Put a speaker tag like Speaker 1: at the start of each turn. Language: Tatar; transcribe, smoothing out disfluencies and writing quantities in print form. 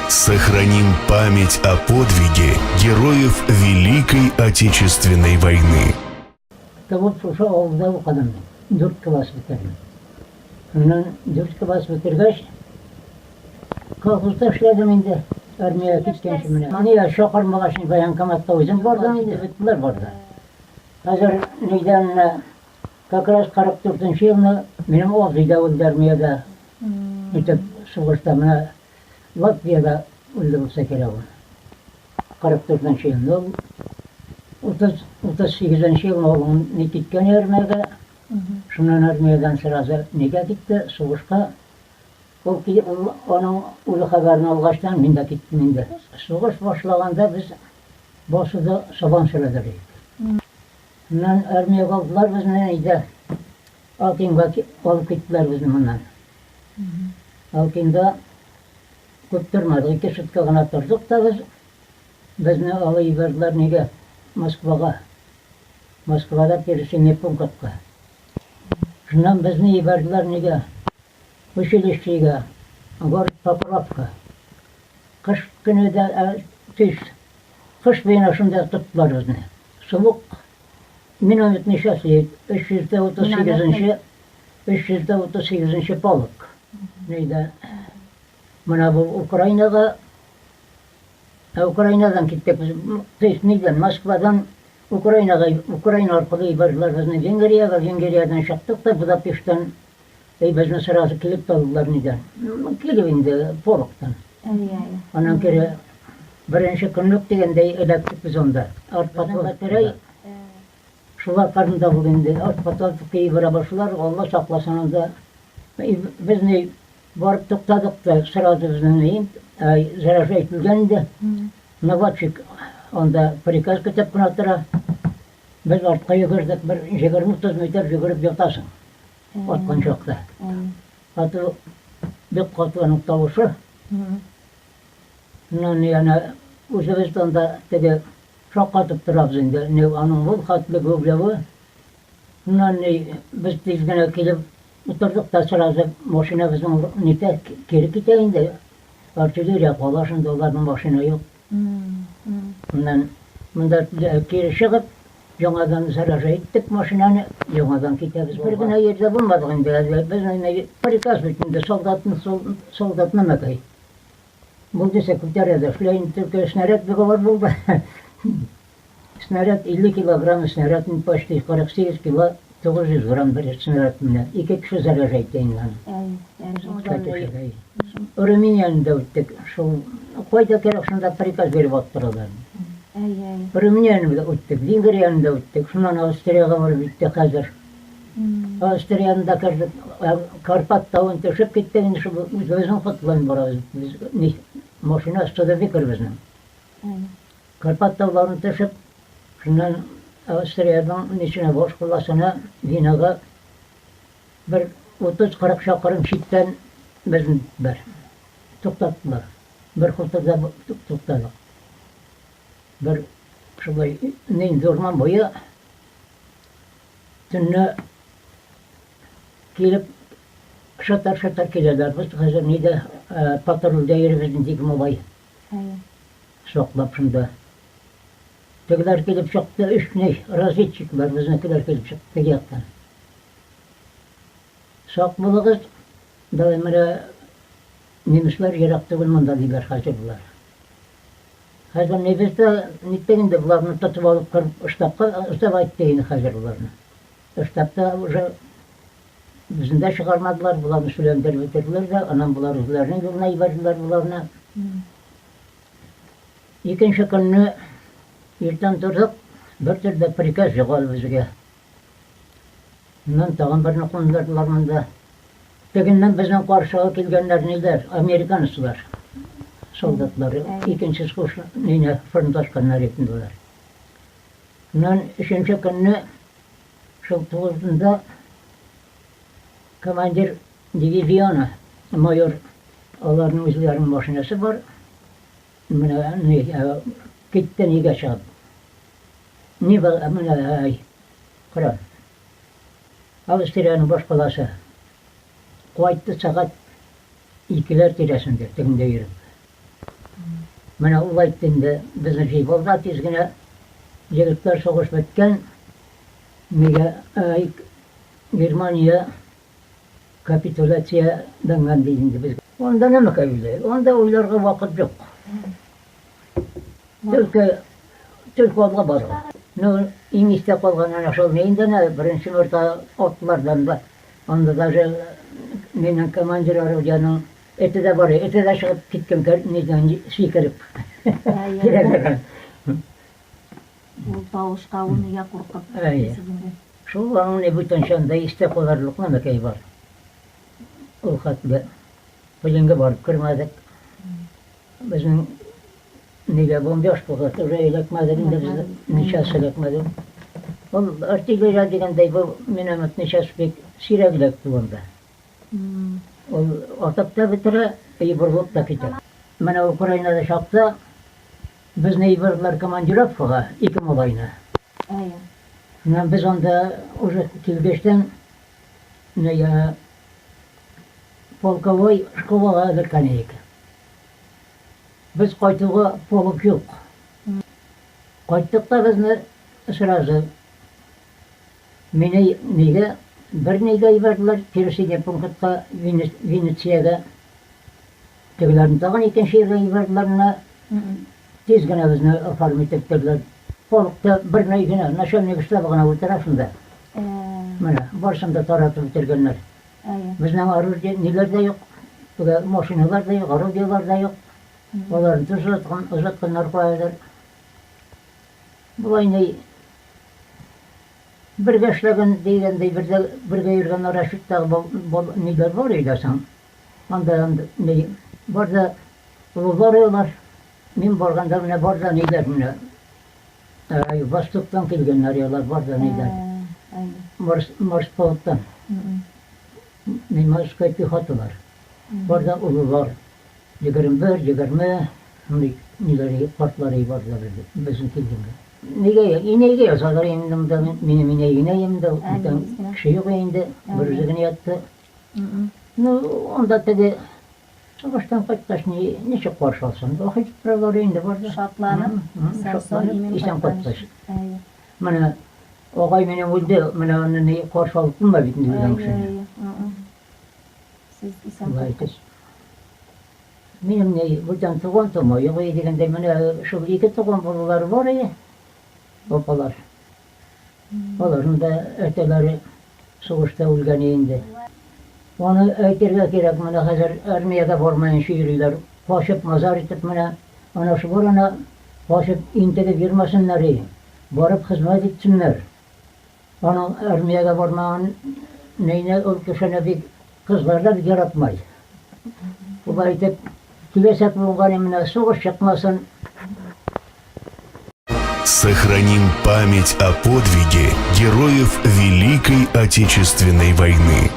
Speaker 1: Сохраним память о подвиге героев Великой Отечественной войны.
Speaker 2: Туып шушы авылда укыдым мин. Дүрт класс бетердем. Шуннан дүрт класс бетергәч, колхозда эшләдем инде. Армиягә киткәнче менә. Аны чакырмагач, военкоматка үзем бардым инде, беттеләр барды. Хәзер нидән менә как раз 44 нче елны минем абзый да үлде армиядә. Итеп сугышта менә Латвиядә үлде булса кирәк ул. 44 нче елны ул 30 38 нче елны ул ни киткән армиягә. Шуннан армиядән сразу нигә китте, сугышка. Ул, ул аның үле хәбәрен алгачтан мин дә киттем инде. Сугыш башлаганда без басуда сабан сөрәдер идек. Шуннан армиягә алдылар безне әйдә. Алкинга алып киттеләр безне моннан. Алкинда күп тормадык, ике сутка гына тордык та без. Безне алып җибәрделәр нигә? Москвага. Москвада пересыльный пунктка. Шуннан безне җибәрделәр нигә? Училищега, город Покровка. Кыш көне дә, төш, кыш буена шунда тоттылар безне. Суык, минометный часть, 338-нче, 338-нче полк. Нейдә, менә бу Украинага, ә Украинадан киттек без, то есть нейдән, Москвадан Украинага, Украина аркылы җибәрделәр безне Венгриягә, Венгриядән чыктык та Будапештан Әй, безне сразу килеп тә алдылар нидән. Килеп инде полктан.
Speaker 3: Әйе, әйе.
Speaker 2: Аннан кире беренче көнлек дигәндәй эләктек без анда. Артпатлы терәй шулар карында булды инде. Артпатлы киеп бара башлар, Алла сакласын анда. Без ни барып туктадык та, сразу безне ни, заряжай ителгән инде. Наводчик анда приказ көтеп кенә тора. Без артка йөгердек, бер 20-30 метр йөгереп ятасың. Аткан чакта. Каты, бик каты аның тавышы. Шуннан янә үзебез анда теге шаккатып торабыз инде. Ни аның ул хәтле гөрләве. Шуннан ни без тиз генә килеп утырдык та сразу машина безнең нитә кире китә инде. Артиллерия кала шунда, аларның машина юк. Моннан монда кире чыгып, яңадан заряжать иттек машинаны, яңадан китәбез. Бер генә җирдә булмадык инде әле. Без инде приказ бит инде солдатны солдат нәмәкәй. Бул дисә күтәрә дә. Шулай инде только снаряд бик авыр булды. Снаряд 50 килограмм снаряд почти 48 кило 900 грамм бер снаряд менә. Ике кеше заряжать итә инде аны. Румынияне дә үттек. Шул кайда кирәк шунда приказ биреп аттыралар. Румынияне дә үттек, Венгрияне дә үттек. Шуннан Австриягә барып җиттек хәзер. Австрияне дә кердек. Карпат тавын төшеп киттек инде шул үзебезнең ход белән барабыз. Без машина Студебекер безнең. Карпат тауларын төшеп, шуннан Австриянең ниченә баш каласына Венага Бер 30-40 чакрым читтән безне бер туктаттылар. Бер хуторда туктадык. Бер шулай нинди урман буе төнлә килеп шатар-шатар киләләр. Без хәзер нидә патрульдә йөрибез инде малай. Саклап шунда. Тегеләр килеп чыкты, өч ни, разведчиклар безнекеләр килеп чыкты теге яктан. Сак булыгыз, давай менә немецлар ерак түгел монда диләр хәзер болар. Хәзер ни без дә ниттек инде боларны тотып алып кереп штабка сдавать итте инде хәзер боларны. Штабта уже безне дә чыгармадылар, боларны сөйләндереп бетерделәр дә, аннан болар үзләренең юлына җибәрделәр боларны. Икенче көнне иртән тордык, бер төрле приказ юк әле безгә. Моннан тагын берне кундырдылар монда. Тегеннән безнең каршыга килгәннәр ниләр, американецлар, солдатлар. Икенче сугыш нине фронт ачканнар иде инде алар. Моннан өченче көнне шул тугызында командир дивизиона, майор, аларның үзләренең машинасы бар. Менә ни, китте нигә чыгып. Ни бар, менә, әй, кара. Австриянең баш каласы. Кайтты сәгать икеләр тирәсендә, тегендә йөреп. Менә ул әйтте инде, безне җыеп алды тиз генә. Егетләр, сугыш беткән. Нигә Германия капитуляцияләнгән ди инде без. Анда нәмәкәй уйлый? Анда уйларга вакыт юк. Только, только алга бару. Ну, иң истә калган әнә шул ни инде, әнә беренче мәртә атлардан да. Анда даже минем командир орудиянең эте дә бар, эте дә чыгып киткән нидән сикереп.
Speaker 3: Әйе. Ул тавышка ул нигә куркып дисез инде.
Speaker 2: Шул аның ни бүтәнчә анда истә калырлык нәмәкәй бар. Ул хәтле пленга барып кермәдек. Безнең нигә бомбежкага тоже эләкмәдек инде без ничәсе эләкмәде. Ул артиллерия дигәндәй бу миномет ничәсе бик сирәк эләкте анда. Ул атып та бетерә, и борылып та китә. Менә Украинада чакта безне ибәрделәр командировкага, ике малайны.
Speaker 3: Әйе.
Speaker 2: Менә без анда уже килгәчтән нигә полковой школага эләккән идек. Без кайтуга полк юк. Кайттык та безне сразу мине нигә бер нигә ибәрделәр, пересидя пунктка Виннициягә. Тегеләрне тагын икенче җиргә ибәрделәр менә. Тиз генә безне оформить иттерделәр. Полкта бер ни генә, начальник штабы гына утыра шунда. Менә барысын да таратып бетергәннәр. Безнең орудие ниләр дә юк, теге машиналар да юк, орудиелар да юк. Аларны тоже озаткан, озатканнар каядыр. Болай ни бергә эшләгән дигәндәй, бергә, бергә йөргән расчеттагы бал, бал, ниләр бар иде соң. Анда, анда ни бар да олылар алар. Мин барганда менә бар да ниләр менә. Ә, Востоктан килгәннәр алар бар да ниләр. Марс, Марс полктан. Мин морская пехоталар. Бар да олылар. 21, 20, шундый ниләр, картлар бар да безнең килгәнгә. Нигә, инәйгә язалар инде монда, минем инәй генә инде, бүтән кеше юк инде, бер үзе генә ятты. Ну, анда теге сугыштан кайткач, ни, ничек каршы алсын? Вах итеп торалар инде бар да.
Speaker 3: Шатланып,
Speaker 2: исән-сау исән кайткач. Менә агай минем үлде, менә аны ни каршы алып булмый бит инде үлгән кешене.
Speaker 3: Сез исән кайткач.
Speaker 2: Минем ни, бүтән туган тума юк иде дигәндәй, менә шул ике туган балалары бар иде, апалар. Аларның да әтәләре сугышта үлгән инде. Аны әйтергә кирәк, менә хәзер армиягә бармаенча йөриләр. Качып, мазар итеп менә ана шулар ана качып интегеп йөрмәсеннәр и. Барып хезмәт итсеннәр. Аның армиягә бармаган нәйне ул кешене бик кызлар да бик яратмай. Шулай итеп, киләчәк буынга менә сугыш чыкмасын.
Speaker 1: Сохраним память о подвиге героев Великой Отечественной войны.